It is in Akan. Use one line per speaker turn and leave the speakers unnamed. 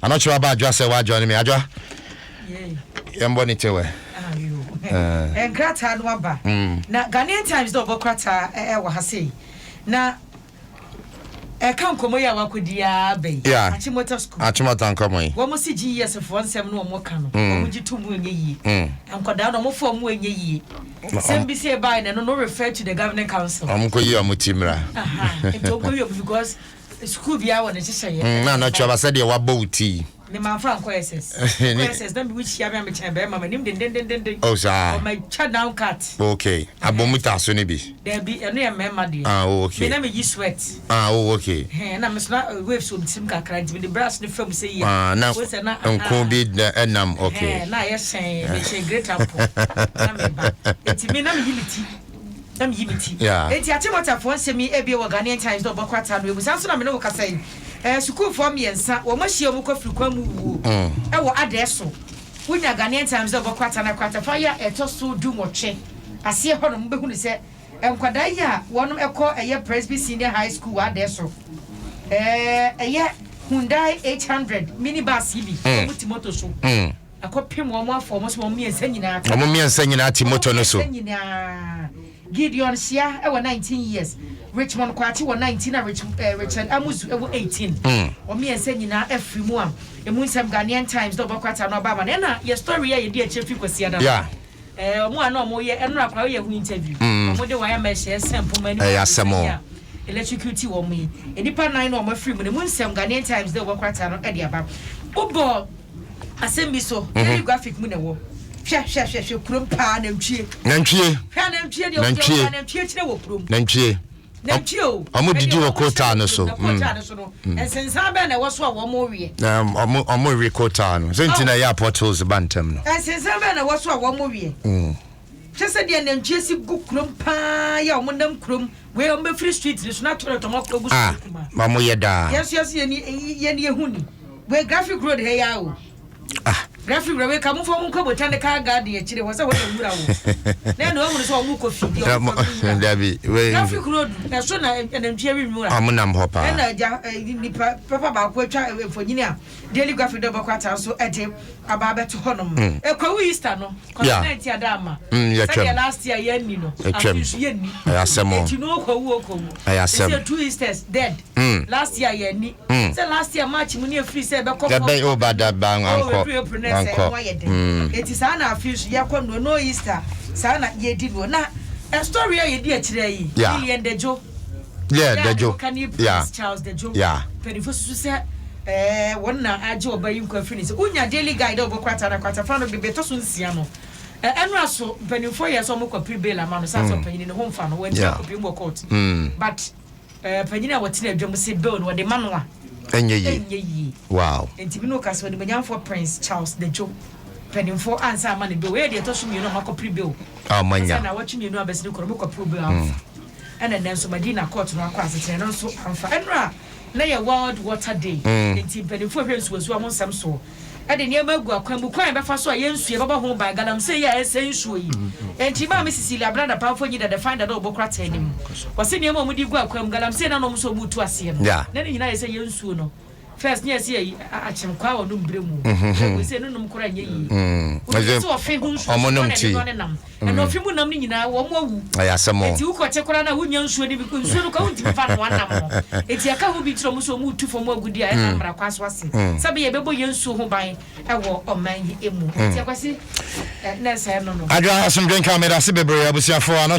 Anɔkyerɛ aba Adwoa sɛ woajoin me. Adwoa, yɛmbɔ ne tewɛ.
Nkrataa no aba na Ghanaian Times dɛ ɔbɔ krataa ɛwɔ ha sei na ɛka nkɔmmɔ yi a wakɔdi ara ba yi.
Yeah.
Achimota School.
Achimota nkɔmmɔ yi.
Wɔn si GES foɔ nsɛm no wɔn ka no. Wɔn gye to mu ɛnyɛ yie. Nkwadaa no wɔn fɔ wɔn ɛnyɛ yie. Sɛm bi sɛ ɛbaeɛ na ɛno no refer to the governing council.
Wɔn kɔ yi wɔn ti mmra.
Aha, nti wɔn kɔ yi wɔn because school biara wɔ ne nhyehyɛeɛ.
Na anɔkyerɛ aba sɛdeɛ wabɔ wo ti yi.
Me man fa nkɔ SS. Nkɔ SS na me wo hyia me a me kyɛn bɛrima m'anim dendendenden.
Oh saa.
Ɔma twa down cut.
Okay. Abɔ mu taa so no bi.
Dabi ɛno yɛ mmarima deɛ.
Ah oh okay.
Me na me yi sweat.
Ah oh okay.
Hɛn na me so na waves wɔ me tirim kakra nti me de brush no fam sɛ yie.
Ah na nko bi na ɛnam okay.
Hɛn na ayɛ hyɛn me hyɛ great apple na me ba. Nti me na me yi me ti. Na meyi me ti. Enti Achimota-foɔ nsɛm yi abue wɔ Ghanaian Times na ɔbɔ krataa no agu. Saa nso na me ne wo kasa yi, sukuufoɔ mmiɛnsa, wɔn ahyia a wɔkɔ afiri kwan mu wuo wɔ Adɛɛso. Wonya Ghanaian Times na ɔbɔ krataa no a, kratafa yi a ɛtɔ so dunwɔtwe aseɛ hɔ nom, wobɛhunu sɛ nkwadaa yi a wɔnom kɔ ɛyɛ Presby Senior High School wɔ Adɛɛso, ɛyɛ Hyundai 800 mini bus yi bi, wɔn te moto so. Akɔpem wɔn afɔ wɔn so wɔn mmiɛnsa nyinaa ka.
Wɔn mmiɛnsa nyinaa te moto no so.
Wɔn mmiɛnsa nyinaa. Gideon Hyia wɔ 19 years, Richmond Kwakye wɔ 19 na Rich, eh, Richard Amuzu wɔ 18. Wɔn mmiɛnsa nyinaa afiri mu a emu nsɛm Ghanaian Times na ɔbɛkɔ no aba ama no. Ɛna yɛ story a yɛdi akyire firi Kwasiada no.
Yeah.
Eh, wɔn a na wɔyɛ ɛnora koraa woyɛ ho interview. Wɔn de wire mesh ɛsɛn mpoma anim.
Ɛyɛ asɛm o.
Electrocute wɔn yi. Nnipa nan na wɔn afiri mu na emu nsɛm Ghanaian Times na ɔbɛkɔ no de aba. Wobɔ asɛm bi so mhm. Daily Graphic mu na ɛwɔ. Hwɛ, hwɛ, hwɛ, hwɛ kurom paa, nantwie.
Nantwie.
Hwɛ nantwie deɛ. Nantwie nantwie kyerɛ wɔ kurom.
Nantwie.
Nantwie o.
Ɔmo didi wɔ kootaa no so.
Na kootaa no so no mm. nsensan bɛn na ɛwɔ so a wɔn weɛ?
Ɔmo ɔmo we kootaa no sɛ nti na ɛyɛ potholes ba ntɛm no.
Nsensan bɛn na ɛwɔ so a wɔn weɛ? Hwɛ sɛ deɛ nantwie si gu kurom paa yɛ a wɔn nam kurom wei wɔn bɛfiri street no so na toilet wɔn akɔ gu so
ah,
kuma.
Wɔn yɛ daa.
Yɛn nso yɛn yɛn yɛn hu ni wei Graphic Road ha yi o.
Ah.
Graphic Road wei ka mo fɔ mo nkɔ Botanical Garden akyire hɔ sɛ wɔn na nwura wo na ɛna wɔn sɛ wɔn kɔ fidi wɔn kɔ nwura.
Dabi wei.
Graphic Road ɛso na nantwie wi nwura.
Wɔn nam hɔ paa.
Ɛna agya nipa papa baako atwa mfonyin a Daily Graphic dɛ ɔbɛkɔ ata nso ɛde aba abɛto hɔnom. Ekwawu Easter no.
Yeah.
Kɔntinɛnti ada ama.
Yɛtwam.
Sɛdeɛ last year yɛnni no.
Yɛtwam.
Afe nso yɛnni.
Ɛyɛ asɛm o.
Eti no okɔwu okɔwu.
Ɛyɛ asɛm.
Esi two Easters dead. Last year yɛnni. Sɛ last year March mu ne efiri sɛ ɛbɛkɔ fam.
Yɛbɛn o ba da ba ankɔ.
Oh efiri April na ɛsɛ ɛho ayɛ den. Eti saa na afe nso yɛkɔ no no Easter saa na yɛdi no na story a yɛdi akyire yi.
Yeah.
Lilian Dejo.
Yeah, Dejo.
Yeah. Prince Charles Dejo.
Yeah.
Mpanyinfo susu sɛ ɛɛ wɔn na agye ɔba yi nkwa afiri ne nsam. Wonya Daily Guide a wɔbɔ krataa na kratafa no bebe ɛtɔ so nsia no. Ɛ ɛnora so mpanyinfoɔ yɛ sɛ wɔn kɔ pere bail ama no sɛ asɛ ɔpanyin ne ho nfa no wɔn akɔ pii mu wɔ court. But ɛɛ panyin a wɔtena adwa mu se bail no wɔde ma no a.
Ɛnyɛ yie.
Ɛnyɛ yie.
Wow.
Nti mi no ka sɛ onimuonyamfoɔ Prince Charles Dejo mpanyinfoɔ ansa ama ne bail. Wei yɛ deɛ ɛtɔ so mmienu a wɔn akɔ pere bail.
A wɔn anya.
Sɛ na wɔtwe mmienu abɛsene kɔ no wɔn kɔ pere bail amfa. Ɛna nnɛ nso Madina court no akɔ asetena ɛno nso amfa. Ɛnora na yɛ World Water Day nti mpanimfoɔ a ɛhwɛ nsuwansuwa ho nsɛm soɔ de nneɛma agu akwan mu kwan a yɛbɛfa so a yɛn nsuo yɛbɛbɔ ho ban galamsey yi a ɛresɛe nsuo yi. Enti Maame Cecilia Abena Dapaah mfonyin da The Finder dɛ ɔbɔ krataa no mu. Ɔse nneɛma a wɔde gu akwan mu galamsey no a na wɔn nso wɔretu aseɛ no na ne nyinaa yɛ sɛ yɛn nsuo no first ne yɛse yɛyi akyem kwaa wɔ nom berɛ mu o sɛ ɛno nom koraa nyɛ yie. Obi sɛ ɔfe ho nsuo so na ɛde no ne nam. Ɛna ɔfe mu nam no nyinaa wɔn awu.
Ɛyɛ asɛm o.
Eti wokɔkye koraa na wonya nsuo no bi, nsuo no koraa wontumi fa noa nam no. Eti ɛka ho bi nti na wɔn nso wɔn retu fam agudi a ɛna mmara kwan so ase. Sɛ bɛyɛ yɛbɛbɔ yɛn nsuo ho ban wɔ ɔman yi mu. Eti Akwasi, nɛɛsɛ ɛno no.
Adwoa asomdwe nka medase bebree abusuafoɔ ano.